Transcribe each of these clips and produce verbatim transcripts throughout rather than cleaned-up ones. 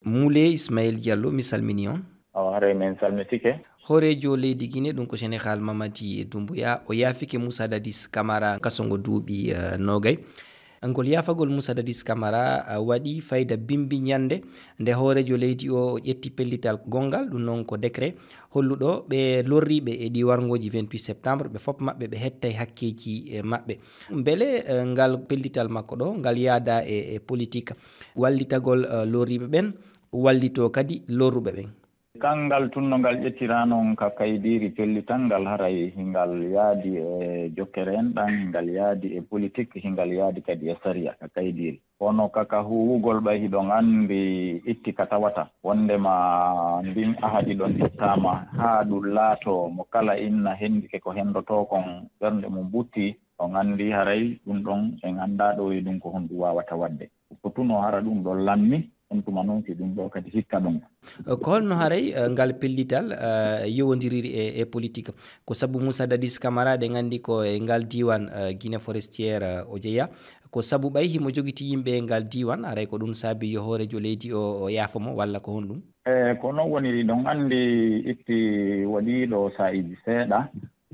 Moulé Ismaël Diallo, mi salmini on. O haray men salmitike. Hooreejo leydi Guinée, ɗum ko Général Mamadi Doumbouya, o yaafike Moussa Dadis Camara kaso ngo duuɓi, eh, nogay. Ngol yaafagol Moussa Dadis Camara, eh, waɗi fayda bimbi ñande nde hooreejo leydi o ƴetti pellital gonngal, ɗum noon ko décret holluɗo ɓe lorriiɓe e ɗi warngooji vingt-huit septembre, ɓe fof maɓɓe ɓe hettay hakkeeji, eh, maɓɓe. Mbele, eh, ngal pellital makko ɗo, ngal yaada e, e politique, wallitagol, eh, lorriiɓe ɓen, wallitoo kadi lorruɓe ɓen. Kanngal tun no ngal ƴettiraa noon ka kaydiiri pellital ngal, haray hingal yaadi e jokkere en ɗan, hingal yaadi e politique, hingal yaadi kadi e sariya ka kaydiiri. Kono ka, ka huuwugol ɓay hiɗon anndi itti ka tawata, wonndema ndin ahadi ɗon ittaama haa ɗum laatoo mo kala inna hendike ko henndotoo kon ɓernde mum ɓuttii, on anndi haray ɗum ɗon en anndaa ɗo e ɗum ko honɗum waawata waɗde. Ko tunoo hara ɗum ɗon lammi, on tuma noon si ɗum ɗo kadi hikka ɗum. Eh, ko holno haray, eh, ngal pellital, eh, yowondiriri e, e politique? Ko sabu Moussa Dadis Camara, ɗen anndi ko e ngal diiwaan, eh, Guinée Forestière, eh, o jeyaa. Ko sabu ɓay himo jogiti yimɓe e ngal diiwaan, haray ko ɗum saabi yo hooreejo leydi o, o yaafo mo, walla ko honɗum? E, ko non woniri, ɗon anndi itti waɗiiɗo saa'iiji seeɗa,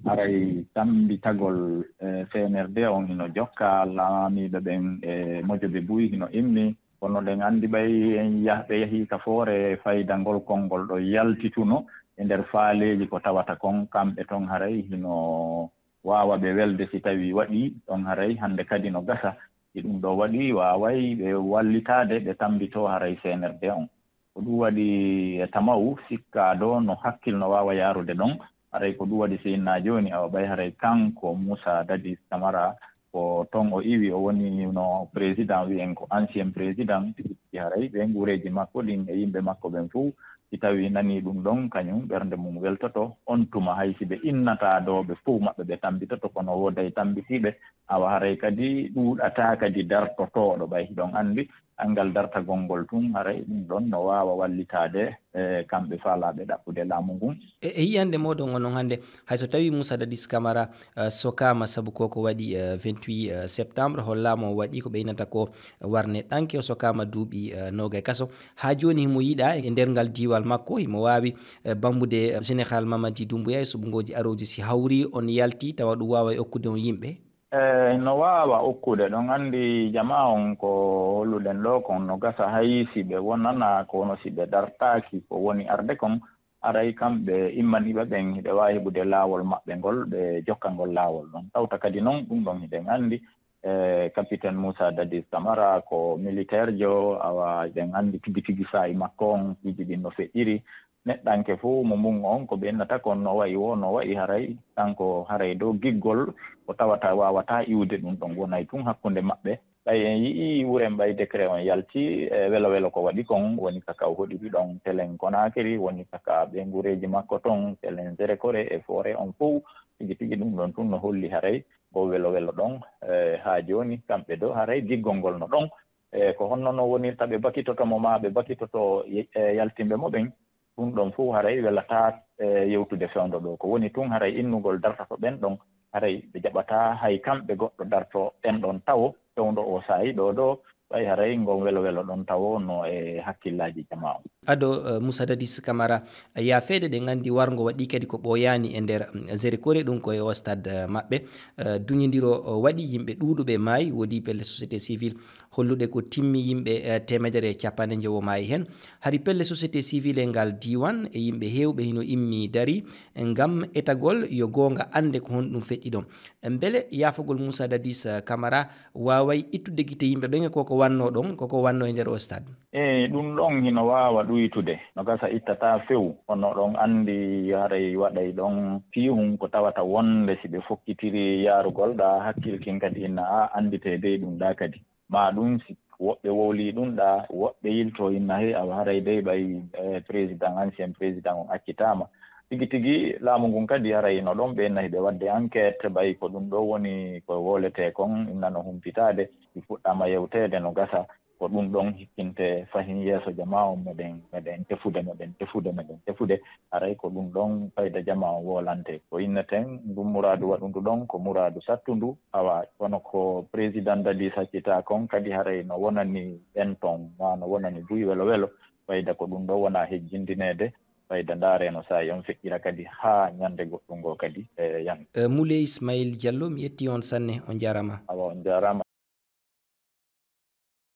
haray tammbitagol, eh, C N R D on hino jokka, laamiiɓe ɓen e mojobe buy hino immi. Kono ɗen anndi ɓay en yah-, ɓe yahii ka foore fayda ngol konngol ɗo yaltituno e nder faaleeji ko tawata kon, kamɓe ton haray hino waawa ɓe welde si tawii waɗii ɗon, haray hannde kadi no gasa si ɗum ɗo waɗii waaway ɓe wallitaade ɓe tammbitoo haray C N R D on. Ko ɗum waɗi e tama'u sikkaa ɗo no hakkil no waawa yaarude ɗon, haray ko ɗum waɗi si innaa jooni awa ɓay haray kanko Moussa Dadis Camara ko ton o iwi, o woni no président, wi'en ko ancien président, tigi tigi haray ɓe nguureeji makko ɗin e yimɓe makko ɓen fof, si tawii nanii ɗum ɗon, kañum ɓernde mum weltoto. On tuma hay si ɓe innataa ɗo ɓe fof maɓɓe ɓe tammbitoto, kono wooday tammbitiiɓe, awa haray kadi ɗuuɗataa kadi dartotooɗo, ɓay hiɗon anndi anngal dartagol ngol tun, haray ɗum ɗon no waawa wallitaade, e, kamɓe faalaaɓe ɗaɓɓude laamu ngun. E, e yiyannde mooɗon onon hannde, hay so tawii Moussa Dadis Camara, eh, sokaama sabu ko ko waɗi, eh, vingt-huit, eh, septembre, hollaama o waɗi ko ɓe innata ko warne ɗanke, o sokaama duuɓi, eh, nogay kaso. Haa jooni himo yiɗaa e nder ngal diiwal makko, himo waawi, eh, bambude, eh, Général Mamadi Doumbouya e suɓngooji arooji si hawri on yalti tawa ɗum waaway okkude on yimɓe? E, no waawa okkude. Ɗon anndi jamaa on ko holluɗen ɗo kon no gasa hay si ɓe wonana, kono si ɓe dartaaki ko woni arde kon, aray kamɓe immaniiɓe ɓen hiɓe waawi heɓude laawol maɓɓe ngol, ɓe jokka ngol laawol ɗon. Tawta kadi non, ɗum ɗon hiɗen anndi, e, capitaine Moussa Dadis Camara ko militaire jo, awa hiɗen anndi tigi tigi saa'i makko on, piiji ɗin no feƴƴiri. Neɗɗanke fof mo mbun on ko ɓe innata kon no wa'i wo, no wa'i haray, kanko haray ɗo giggol ko tawata waawataa iwde ɗum ɗon, wonay tun hakkunde maɓɓe. Ɓay en yi'i wuren ɓay décret on yalti, e, welo welo ko waɗi kon, woni ka kaw hoɗiri ɗon telen Conakry, woni ka ka ɓe nguureeji makko ton, telen Zerekore e Foore on fof, tigi tigi ɗum ɗon tun no holli haray ko welo welo ɗon, e, haa jooni kamɓe ɗo haray giggol ngol no ɗon. E, ko honno no wonirta ɓe bakitoto mo maa ɓe bakitoto ye-, e, yaltinɓe mo ɓen? Ɗum ɗon fof haray welataa, e, yewtude fewndo ɗo. Ko woni tun haray innugol dartoto ɓen ɗon, haray ɓe jaɓataa hay kamɓe goɗɗo darto ɓen ɗon tawo fewndo o saa'i ɗo ɗo, ɓay haray ngon welo welo ɗon tawo no e hakkillaaji jamaa on. Ado, eh, Moussa Dadis Camara, yaafeede ɗen anndi warngo waɗi kadi ko ɓooyaani e nder, mm, Zerekore, ɗum ko e o stade, eh, maɓɓe. Eh, duñondiro, eh, waɗi yimɓe ɗuuɗuɓe maayi, woodi pelle société civile holluɗe ko timmi yimɓe, eh, teemedere e capanɗe njowo maayi heen. Hari pelle société civile e ngal diiwaan e yimɓe heewɓe hino immi dari ngam etagol yo goonga annde ko honɗum feƴƴi ɗon. Mbele yaafagol Moussa Dadis, eh, Camara waaway ittude gite yimɓe ɓen e koko wannoo ɗon, koko wannoo e nder o stade? Eey, ɗum ɗon hino waawa ɗuytude. No gasa ittataa few, kono ɗon anndi haray waɗay ɗon fiihun ko tawata wonde si ɓe fokkitiri yaarugol ɗa hakkil kin kadi inna a annditee dey ɗum ɗa kadi. Maa ɗum si woɓɓe wowlii ɗum ɗa, woɓɓe yiltoo inna hey awa haray dey ɓay, eh, président, ancien président on accitaama. Tigi tigi laamu ngun kadi haray no ɗon ɓe inna hiɓe waɗde enquête ɓay ko ɗum ɗo woni ko wowletee kon inna no humpitaade. Si fuɗɗaama yewteede no gasa. Ko ɗum ɗon hikkinte fahin yeeso jamaa on, meɗen, meɗen tefude, meɗen tefude, meɗen tefude. Haray ko ɗum ɗon fayda jamaa on woolante. Ko inneten ndun muraadu waɗundu ɗon, ko muraadu sattundu. Awa, kono ko président Dadis accita kon kadi haray no wonani ɓen ton, maa no wonani buy welo welo. Fayda ko ɗum ɗo wona hejjindineede, fayda ndaareno saa'i on feƴƴira kadi haa ñande goɗɗum ngo kadi e yan. Moulé Ismail Diallo, mi yetti on sanne, on jarama. Awa on jarama.